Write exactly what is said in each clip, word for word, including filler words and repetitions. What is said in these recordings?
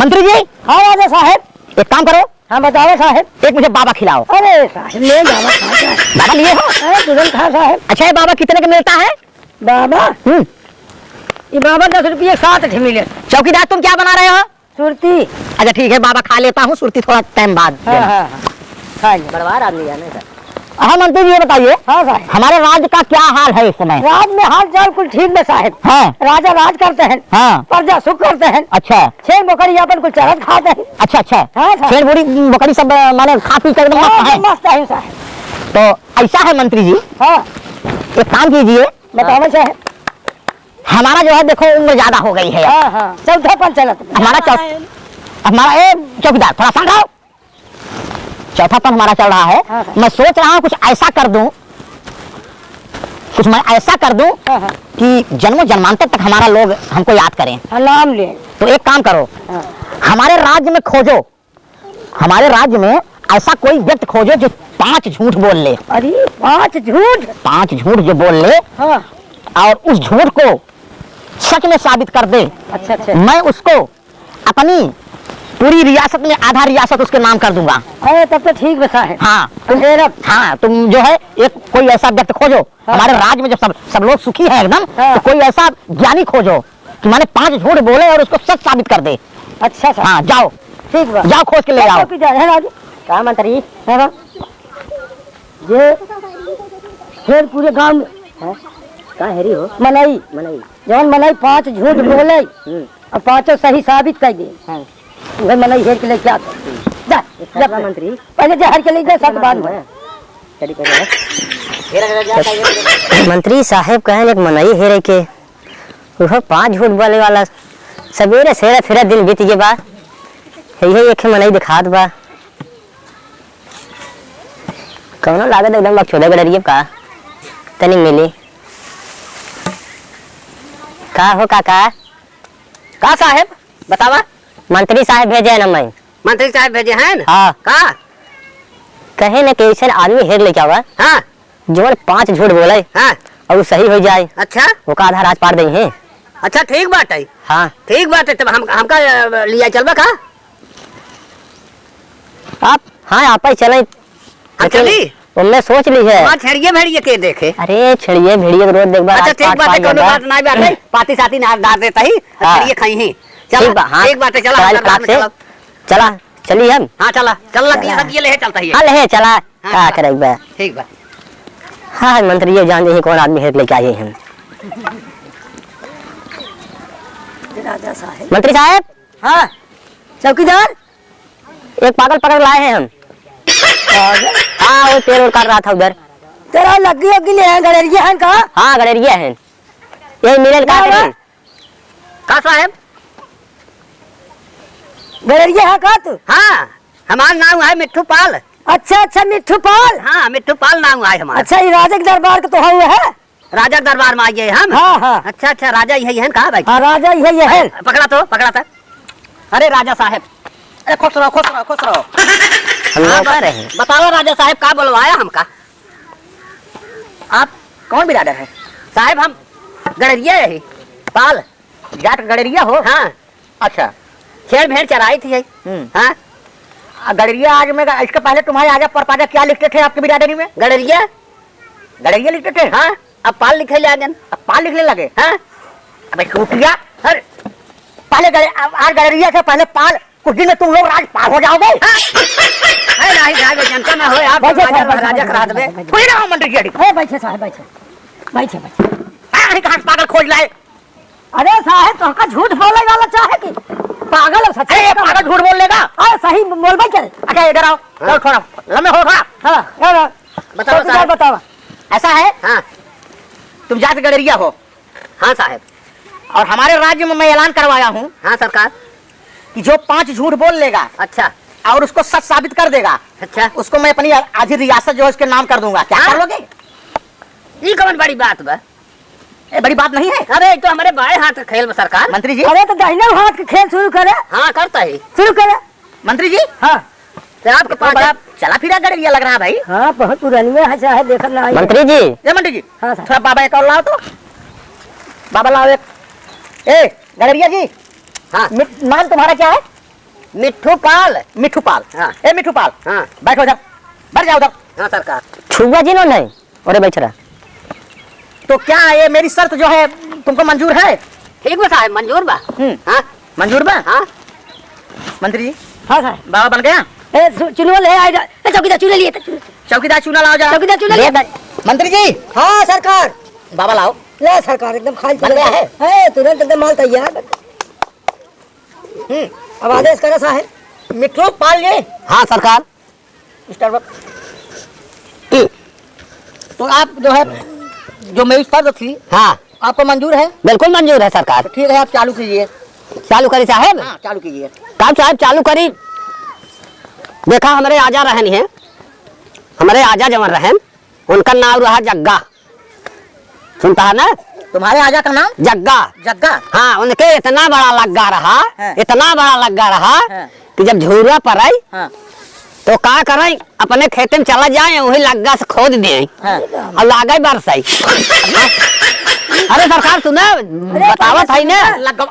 मंत्री जी। हाँ राजा साहेब। एक काम करो। हाँ बताओ साहेब। एक मुझे बाबा खिलाओ। अरे साहेब, ले बाबा खा क्या? बाबा लिए हो? अरे तुरंत खा साहेब। अच्छा, ये बाबा कितने का मिलता है? बाबा? हम्म। ये बाबा दस रुपये सात ठे मिले। चौकीदार, तुम क्या बना रहे हो? सुरती। अच्छा ठीक है बाबा, खा लेता हूँ सुरती थोड़ा टाइम बाद। हाँ, हाँ, हाँ। खा ले। बड़वार आदमी जाने का। हाँ मंत्री जी, ये बताइए, हाँ साहेब। हमारे राज्य का क्या हाल है इस समय? राज्य में हाल चाल कुल ठीक बा साहेब। हाँ। राजा राज करते हैं। हाँ। प्रजा सुख करते हैं। अच्छा। छेर बोकरी अपन कुल चरत खाते हैं। अच्छा, अच्छा। हाँ साहेब। छेर बोकरी, बोकरी सब, अ, माने खा पी के एकदम हाँ, मस्त है। मस्त है साहेब। तो ऐसा है मंत्री जी, हाँ। एक काम कीजिए। बताओ साहेब। हमारा जो है देखो उम्र ज्यादा हो गई है। हाँ, हाँ, चौथा पन चलत बा। हमारा चौ-, हमारा, ए, चौकीदार, थोड़ा समझाओ। चौथा पन हमारा चल रहा है। हाँ, हाँ। मैं सोच रहा हूँ कुछ ऐसा कर दूँ, कुछ मैं ऐसा कर दूँ हाँ, हाँ। कि जन्मों जन्मांतर तक हमारा लोग हमको याद करें। हाँ, नाम ले। तो एक काम करो, हाँ। हमारे राज्य में खोजो, हमारे राज्य में ऐसा कोई व्यक्ति खोजो जो पांच झूठ बोल ले। अरे, पांच झूठ? पांच झूठ जो बोल ले हाँ। और उस झूठ को सच में साबित कर दे, अच्छा, अच्छा। मैं उसको अपनी पूरी रियासत में आधा रियासत उसके नाम कर दूंगा। अरे, तब तो ठीक बा साहेब। हाँ। तो फिर अब? हाँ, तुम जो है एक कोई ऐसा व्यक्ति खोजो, हाँ। हमारे राज्य में जब सब, सब लोग सुखी हैं एकदम, हाँ। तो कोई ऐसा ज्ञानी खोजो कि माने पांच झूठ बोले और उसको सच साबित कर दे। अच्छा साहेब। हाँ, जाओ। ठीक बा। जाओ, खोज के ले आओ। चौकीदार, है ना? का मंत्री? है ना? ये हेर पूरे गांव में। हैं? का हेरी हो? मनई। मनई। जौन मनई पांच झूठ बोले हम्म। और पांचों सही साबित कर दे। हाँ। वह मनई हेर के लेके आ। जा, ये जा। मंत्री। पहले जा हेर के ले जा, सब बाद में। चली पहले। मंत्री साहेब कहेन एक मनई हेरे के। उहो पांच झूठ बोले वाला। सबेरे सेरे फिरे दिन बीत गए बा। यही एक मनई दिखात बा। कौनो लागत एकदम बकचोदा गड़रिया का। तनिक मिली। का हो काका? का साहेब? बतावा। मंत्री साहेब भेजे हैं ना मैं। मंत्री साहेब भेजे हैं ना? हाँ। का? कहे न कि ऐसे आदमी हेर लेके आवा। हाँ। जवन पांच झूठ बोले हाँ। और उ सही हो जाए। अच्छा। ओका आधा राज पाट देइहैं। अच्छा, ठीक बात है। हाँ। ठीक बात है, तब हम, हमका, अ, लिया चलबा का? आप, हाँ, आप ही चलें। हम लेकिन चली? ओमे सोच ली है। हमार छेड़िए भेड़िए के देखे? अरे, छेड़िए भेड़िए के रोज देखबा, अच्छा, राज ठीक पाट बात है, पाट कौनो लेबा। बात ना बात है, पाती साती ना डाल देता ही, हाँ। छेड़िए खाई ही। चला, ठीक बा, हाँ। ठीक बात है, चला, चला, हम चला, से चला। चला, चली हम। हाँ, चला, चल, लगी चला। सब्जी ले, चलता ही है। हाँ, ले, चला। हाँ, का हाँ। करे बा? ठीक बा। हाँ, मंत्री ये जान दे कौन आदमी हेर लेके आए हैं। राजा साहेब। मंत्री साहेब। हाँ। चौकीदार। एक पागल पकड़ लाए हैं हम। पागल? हाँ, वो पेड़ ओड़ काट रहा था उधर। तेरा लग्गी ओग्गी ले हैं, गड़ेरिया हैं का? हाँ, गड़ेरिया हैं। यही मिलन का का बा? करें? का साहेब? गड़ेरिया है का तू? हाँ, हमार नाम है मिट्ठू पाल। अच्छा, अच्छा, मिट्ठू पाल। हाँ, मिट्ठू पाल नाम है हमार। अच्छा, ये राजा के दरबार के तो हऊ है? राजा के दरबार में आइए हम। हाँ, हाँ। अच्छा, अच्छा, राजा यही है का भाई? हाँ, राजा यही है। पकड़ा तो, पकड़ा था। अरे राजा साहेब, अरे खुश रहो, खुश रहो, खुश रहो। हम हाँ, नौकर हैं। बताओ राजा साहेब, का बोलवाया हमका? आप कौन बिरादर है? साहेब, हम गड़रिया है, पाल। जाट गड़रिया हो? हाँ। अच्छा। छेड़ भेड़ चराई थी है। हम्म। हाँ। आ, गड़रिया आज में, इसके पहले तुम्हारे आजा परपाजा क्या लिखते थे आपकी बिरादरी में? गड़रिया। गड़रिया लिखते थे? हाँ। अब पाल लिखे ले आगन। अब पाल लिखने लगे? हाँ। अबे चूतिया। अरे, पहले गड़े-, आ, आ, गड़रिया से पहले पाल, कुछ दिन में तुम लोग राजपाल हो जाओगे। हाँ। अरे नहीं साहब, जनता ना होए, आप बैठे राजा, साहब, बैठे, राजा बैठे, करा बैठे, देबे। बैठे, बैठे। कोई ना हो मंत्री जी। अरे बैठे साहब, बैठे। बैठे, बैठे। हाँ, कहाँ से पागल खोज लाए? अरे साहेब, तोहका झूठ बोले वाला चाहे कि पागल हो सच्चे? अरे, ये पागल झूठ बोल लेगा? अरे, सही बोलबे करे। अच्छा, इधर आओ। हाँ। चलो, थोड़ा लम्बे हो, थोड़ा। हाँ, हाँ, हाँ। बताओ, चौकीदार साहब। बताओ। ऐसा है? हाँ। तुम जाट गड़रिया हो? हाँ, साहब। और हमारे राज्य में मैं ऐलान करवाया हूँ हाँ, सरकार। कि जो पांच झूठ बोल लेगा अच्छा। और उसको सच साबित कर देगा, अच्छा। उसको मैं अपनी आधी रियासत जो है, उसके नाम कर दूंगा। क्या हाँ? कर लोगे? ई कौन बड़ी बात बा? ए, बड़ी बात नहीं है। अरे, ई तो हमारे बाएं हाथ का खेल बा, सरकार। मंत्री जी। अरे, तो दाहिने हाथ के खेल शुरू करे। हाँ, करता है। शुरू करे। मंत्री जी। हाँ। तो आपके तो पास बड़ा चला फिरा गड़रिया लग रहा भाई। हाँ, बहुत पुरानिया है, चाहे देखत ना आई। मंत्री जी। ए, मंत्री जी। हाँ, सर। थोड़ा बाबा एक और लाओ तो। बाबा लाओ एक। ए, गड़रिया जी। हाँ। मि-, नाम तुम्हारा क्या है? मिट्ठू पाल। मिट्ठू पाल। हाँ। ए मिट्ठू पाल। हाँ। बैठो इधर। बैठ जाओ उधर। हाँ सरकार। छुआ जी नो नहीं। अरे बैठ रहा। तो क्या ये मेरी शर्त जो है तुमको मंजूर है? ठीक बा साहब, मंजूर बा। हम्म। हाँ। मंजूर बा? हाँ। मंत्री जी। हाँ साहब। बाबा बन गया? ए, सु-, चुनवा ले आए जा। ए, चौकीदार चुनवा लिए, चुनवा। चौकीदार चुनवा लाओ जरा। चौकीदार चुनवा ले। दे, दे। मंत्री जी। हाँ सरकार। बाबा लाओ। ले सरकार, एकदम खाली बन गया है? है, तुरंत एकदम माल तैयार। हम्म। अब आदेश करा साहब। मिट्ठू पाल जी। हाँ सरकार। Starbucks। हम्म। तो आप जो है, जो मेरी शर्त थी, हाँ। आपको मंजूर है? बिल्कुल मंजूर है सरकार। तो ठीक है, आप चालू कीजिए। चालू करी साहेब? हाँ, चालू कीजिए। काम साहेब चालू करी। देखा, हमरे आजा रहन हैं, हमरे आजा जवन रहन, उनका नाम रहा जग्गा। सुनता है ना? तुम्हारे आजा का नाम? जग्गा। जग्गा? हाँ, उनके इतना बड़ा लग्गा रहा, हाँ। इतना बड़ा लग्गा रहा हाँ। कि जब झूरा पड़े, हाँ। तो का करे, अपने खेते में चला जाए, वही लग्गा से खोद दे हाँ। और लागे बरसाई। अरे सरकार सुना, बतावत है ना। लग्गा।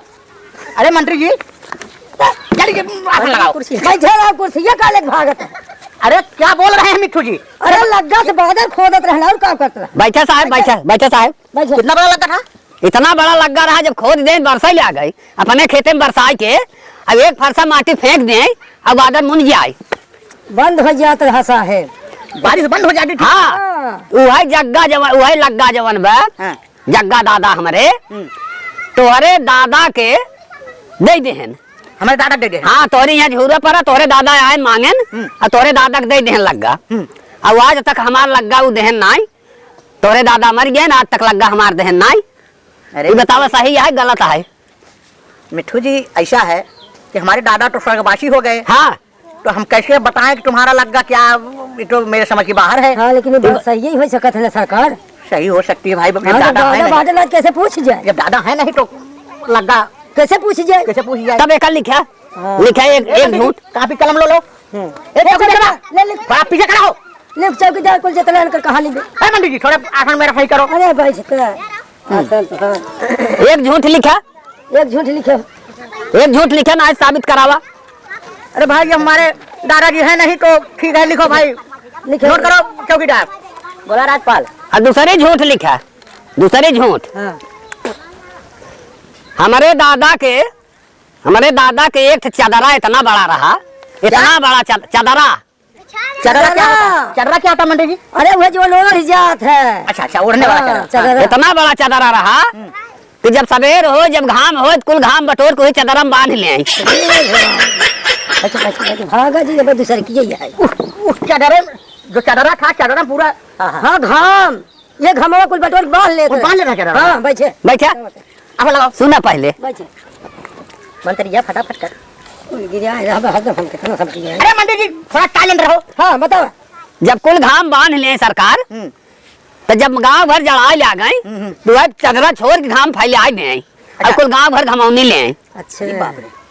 अरे मंत्री जी, जल्दी से आसन लगाओ। कुर्सी। बैठे रहो, कुर्सी, ये काले भागत है? अरे क्या बोल रहे हैं मिट्ठू जी? अरे लग्गा से बादर खोदत रहना और का करत रहना? बैठा साहब, बैठा, बैठा साहब। बैठा। कितना बड़ा लग्गा था? इतना बड़ा लग्गा रहा, जब खोद दे बरसाई ले आ गई, अपने खेते में बरसाई के, अब एक फरसा माटी फेंक दे, अब बादर मुन जाए। बंद हो जात रहा साहेब। बारिश बंद हो जाती थी। हाँ। हाँ। उहे जग्गा जवन, उहे लग्गा जवन बा। हाँ। जग्गा दादा हमरे, हम्म। तोहरे दादा के दे देहन। हमरे दादा के दे देहन। हाँ, तोहरे यहाँ झूरा पड़ा, तोहरे दादा आए मांगन, हम्म। और तोहरे दादा के दे देहन लग्गा। हम्म। और आज तक हमार लग्गा उ देहन नाई, तोहरे दादा मर गए ना, आज तक लग्गा हमार देहन नाई। अरे। ये बतावा, सही है, गलत है? मिट्ठू जी, ऐसा है कि हमारे दादा तो स्वर्गवासी हो गए। हाँ। तो हम कैसे बताएं कि तुम्हारा लग्गा क्या, ये तो मेरे समझ के बाहर है। हाँ, लेकिन ये तो बात सही ही हो सकत है ना सरकार। सही हो सकती है भाई, जब हाँ, तो दादा है दादा नहीं। बादल आज कैसे पूछ जाए? जब दादा है नहीं तो लग्गा कैसे पूछ जाए? कैसे पूछ जाए? तब एक लिखा, हाँ। लिखा एक, ए, एक पंडित जी, झूठ। कॉपी कलम लो, लो। हम्म। ए, ए, चौकीदार, चला, ले, ले। थोड़ा पीछे खड़ा हो। ले, चौकीदार कुल जितना इनकर कहानी दे। ए, पंडित जी, थोड़ा आसन में रफाई करो। अरे भाई, जितना हम्म। आसन तो, हाँ। एक झूठ लिखा। एक झूठ लिखे। एक झूठ लिखे ना, आज साबित करावा। अरे भाई, ये हमारे दादाजी हैं नहीं तो ठीक है, लिखो भाई। लिखे। नोट करो चौकीदार। बोला राजपाल। और दूसरे झूठ लिखा, दूसरे झूठ। हाँ। हमारे दादा के, हमारे दादा के एक ठे चदरा इतना बड़ा रहा, इतना क्या? बड़ा चद-, चदरा। चदरा क्या होता है? चदरा। चदरा क्या होता है, मंत्री जी? अरे, वो जो लोग ही जात है। अच्छा, अच्छा, ओढ़ने वाला हाँ, चदरा। चदरा। इतना बड़ा चदरा रहा हम्म। कि जब सबेर हो, जब घाम हो, तो कुल घाम बटोर के वही चदरा में बांध ले आई। अच्छा, अच्छा, अच्छा, भागा जी, जब दूसर की यही है। उस, उस चदरे में, जो चदरा था, चदरा पूरा हाँ, हाँ। हाँ, घाम। ये घमवा कुल बटोर के बांध लेते। वो बांध लेना चाहिए। हाँ, बैठे। बैठा। अब लगाओ। सुना पहले। बैठे। मंत्री जी, फटाफट कर। गिरा है, अब हरदम हम कितना सब किए हैं। अरे मंत्री जी, थोड़ा silent रहो। हाँ, बताओ। जब कुल घाम बांध ले सरकार, हम्म। तो जब गांव भर जड़ाए ले आ गए, हम्म, हम्म। तो वह चदरा छोड़ के घाम फैलाए दे आई। और अच्छा। कुल गांव भर घमौनी ले आई। अच्छा। ये बाप रे।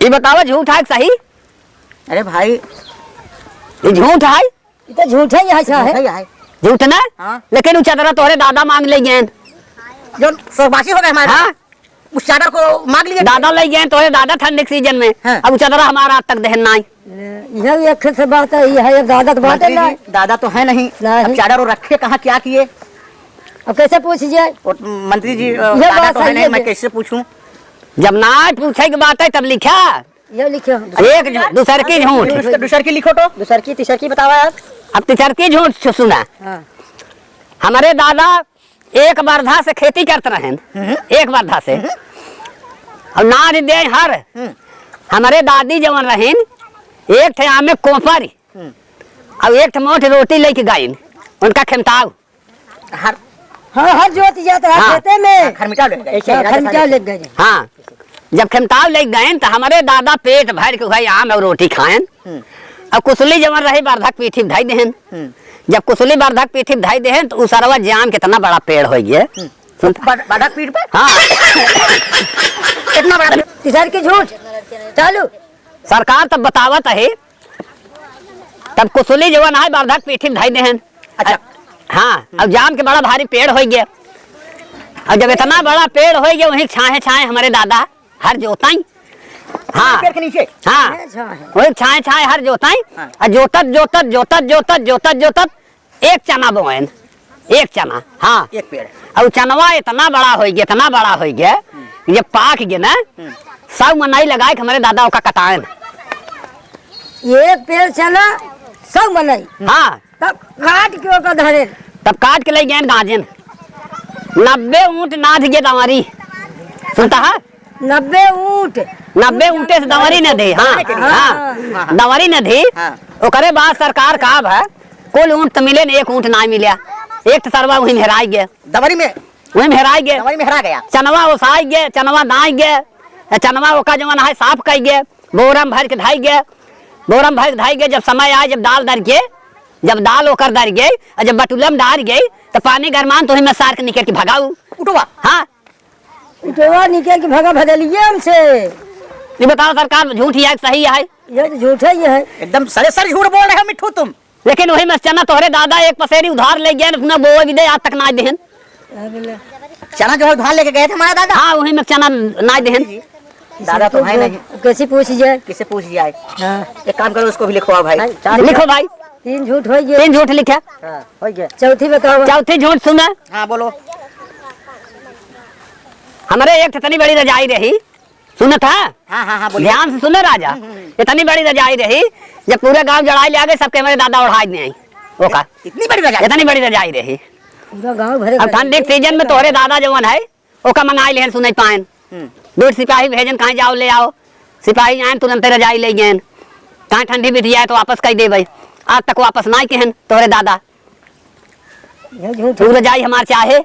ये बताओ, झूठ है कि सही? अरे भाई। ये झूठ है? ई तो झूठ है, यहाँ से है। झूठ है, यहाँ है। झूठ ना? हाँ। लेकिन उ चदरा तोहरे दादा मांग ले गए। जो स्वर्गवासी हो गए हमारे हाँ। दादा, उस चादर को मांग लिए। दादा ले गए तोहरे दादा ठंड के सीजन में। हाँ। अब उ चदरा हमारा आज तक देहन नाई। यह एक से बात है, यह एक दादा तो बात है मंत्री ना। जी, दादा तो है नहीं। नहीं। अब चादर वो रखे कहाँ, क्या किए? अब कैसे पूछ जाए? और मंत्री जी, अ, यह दादा बात तो है सही नहीं, है मैं जी। कैसे पूछूं? जब ना पूछे की बात है तब लिखा। ये लिखो। एक झू-, दूसर की झूठ। दूसर, दूसर की लिखो तो। दूसर की, तीसर की बतावा आप। अब तीसर की झूठ सु-, सुना। हाँ। हमारे दादा एक बरधा से खेती करत रहेन, हम्म। एक बरधा से। हम्म। और नाद दे हर, हम्म। हमारे दादी जवन रहेन, एक ठे आमे कोपरी, हम्म। और एक ठे मोट रोटी लेके गइन, उनका खेमताऊ। हर हाँ, हर जोत जात रहा हाँ। खेते में। हाँ, खरमिटाव ले गए। हाँ, खरमिटाव ले गए। हाँ, जब खेमताव ले गए तो हमारे दादा पेट भर के वही आम और रोटी खाएन। हम्म। और कुसुली जवन रही बरधक पीठी में धई देहन। हम्म। जब कुसुली बरधक पीठी में धई देहन तो उ सरवा जाम कितना बड़ा पेड़ हो गया। हम्म। सुन। बर-, बरधक पीठ पे? हाँ। इतना बड़ा पेड़? तीसर की झूठ। चालू। सरकार तब बतावत है, तब कुसुली जवन है बरधक पीठी में धई देहन। अच्छा। हाँ, अब जाम के बड़ा भारी पेड़ हो गया। और जब इतना बड़ा पेड़ हो गया, वहीं छाहे छाहे हमारे दादा हर जोताई। हाँ। पेड़ के नीचे? हाँ। छाए, छाए। वही छाए, छाए हर जोताई। हाँ। और जोतत, जोतत, जोतत, जोतत, जोतत, जोतत, एक चना बोएन, एक चना, हाँ। एक पेड़। और चनवा इतना बड़ा होइ गया, इतना बड़ा होइ गया, हम्म। जब पाक गया ना, हम्म। सौ मनई लगाए के हमरे दादा ओका कटाएन। एक पेड़ चना, सौ मनई। हाँ। तब काट के ओका धरेन। तब काट के लइ गएन गांजेन। नब्बे ऊंट नाध गए दंवरी। सुनता है? नब्बे ऊंट। नब्बे ऊंटे से दंवरी न दे, हाँ, हाँ। हाँ। दंवरी न दे। हाँ। ओकरे बाद सरकार का अब है, कुल ऊंट त मिले न, एक ऊंट नाहीं मिल्या। एक त सरवा वहीं हेराइ गए। दंवरी में? वहीं हेराइ गए। दंवरी में हेरा गया। चनवा ओसाइ गए, चनवा दाइ गए, चनवा ओका जवन है साफ कइ गए, बोरम भर के धाइ गए, बोरम भर के धाइ गए। जब समय आए, जब दाल दर गए, जब दाल ओकर दर गए, और जब बटुलम डार गए, त पानी गरमान त वहीं में सार के निकल के भगाऊ। उठवा। हाँ। उठवा निकल के भगा भगलिए हमसे। ये बताओ सरकार, झूठ ही है कि सही है? ये तो झूठ है, ये है। एकदम सरासर झूठ बोल रहे हो मिट्ठू तुम। लेकिन वही में चना तोहरे दादा एक पसेरी उधार लइ गए, अपना बोवे भी दे, आज तक नाहीं देहन। क्या बोले? चना जो है उधार लेके गए थे हमारा दादा। हाँ, वही में चना नाहीं देहन। दादा तो है नहीं। कैसे पूछ जाए? किससे पूछ जाए? हाँ। एक काम करो, उसको भी लिखवाओ भाई। हाँ, चार लिखो भाई। तीन झूठ होइ गए। तीन झूठ लिखे। हाँ, होइ गए। चौथी बताओ। चौथी झूठ सुना। हाँ, बोलो। हमरे एक ठे इतनी बड़ी रजाई रही, सुनत है? हाँ, हाँ, हाँ, बोलिए। ध्यान से सुने राजा। हम्म, हम्म, हम्म। इतनी बड़ी रजाई रही, जब पूरा गांव जड़ाई ले आ गए, सबके हमरे दादा ओढ़ाई दे आई। ओका। इतनी बड़ी रजाई? इतनी बड़ी रजाई रही। पूरा गांव भरे अब ठंडी के सीजन में तोहरे दादा जवन है, ओका मंगाई लेहन, सुनई पाएन। हम्म। दू सिपाही भेजन, कहाँ जाओ ले आओ। सिपाही आएन, तुरंते रजाई ले गएन। कहाँ ठंडी बिठ जाए तो वापस कइ देबे। आज तक वापस नाहीं केहन तोहरे दादा। ये झूठ है। तू रजाई हमार चाहे।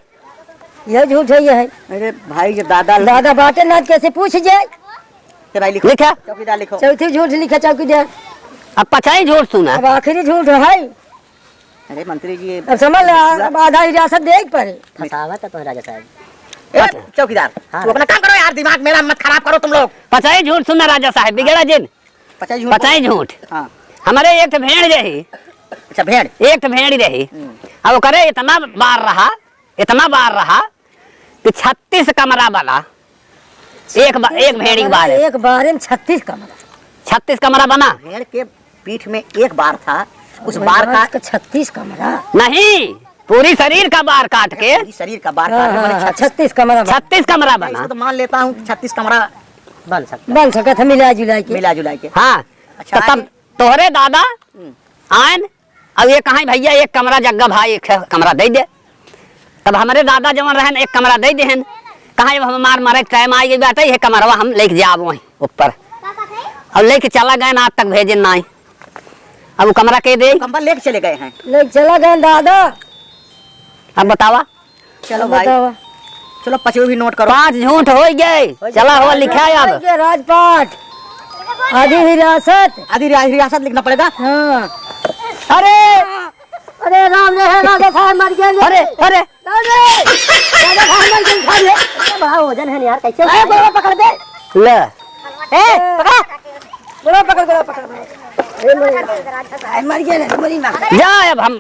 ये झूठ है, ये है। अरे भाई, जब दादा दादा बाटे ना, कैसे पूछ जाए? ले भाई, लिखो। लिखा? चौकीदार लिखो। चौथी झूठ लिखा, चौकीदार। अब पचाई झूठ सुना। अब आखिरी झूठ है। अरे मंत्री जी, अब समझ ला, अब आधा हिरासत देइ के पड़े। फंसावा तो तुम राजा साहब। ए, अच्छा। चौकीदार, हाँ। तू अपना काम करो यार, दिमाग मेरा मत खराब करो तुम लोग। पचाई झूठ सुना राजा साहब, बिगड़ा जिन। पचाई झूठ। पचाई झूठ। हाँ। हमरे एक ठे भेड़ रही। अच्छा, भेड़। एक ठे भेड़ रही। हम्म। अब ओकरे इतना बार रहा, इतना बार रहा कि छत्तीस कमरा बना। एक बा-, एक भेड़ी के बारे। एक बारे में छत्तीस कमरा। छत्तीस कमरा बना। भेड़ के पीठ में एक बार था, उस बार का छत्तीस कमरा। नहीं, पूरी शरीर का बार काट के। पूरी शरीर का बार काट के, हाँ, मैंने हाँ, छत्तीस, छत्तीस कमरा बना। छत्तीस कमरा बना। इसको तो मान लेता हूँ, छत्तीस कमरा बन सकता है। बन सकता है, मिला जुला के। मिला जुला के। हाँ, अच्छा, तो तब आगे? तोहरे दादा हम्म। आएन, अब ये कहाँ भैया, एक कमरा जग्गा भाई, एक कमरा दे दे। तब हमरे दादा जवन रहन, एक कमरा दे देहन। कहाँ, अब हमार मरे के टाइम आ गई बाटे, ये कमरवा हम लेके जाब वहीं ऊपर। अब लेके चला गए ना, आज तक भेजे नाई। अब वो कमरा के दे? कमरा लेके चले गए हैं। लेके चला गए दादा। अब बतावा। चलो अब भाई। बतावा। चलो, पचवे भी नोट करो। पाँच झूठ होइ गए। होइ गए। चला हो, लिखा है अब। होइ गए, राजपाट। आधी हिरासत। आधी रि-, हिरासत लिखना पड़ेगा। हाँ। अरे! अरे राम रे, हे राजा साहब मर गए। अरे, अरे। राम रे, राजा साहब मर गए, खा ले। अरे बड़ा वजन है यार, कैसे अरे, उठाए? गोड़ा पकड़ दे। ले। ए, पकड़। गोड़ा पकड़, गोड़ा पकड़। अरे, मर गए, मर गए, मर गए। जा, अब हम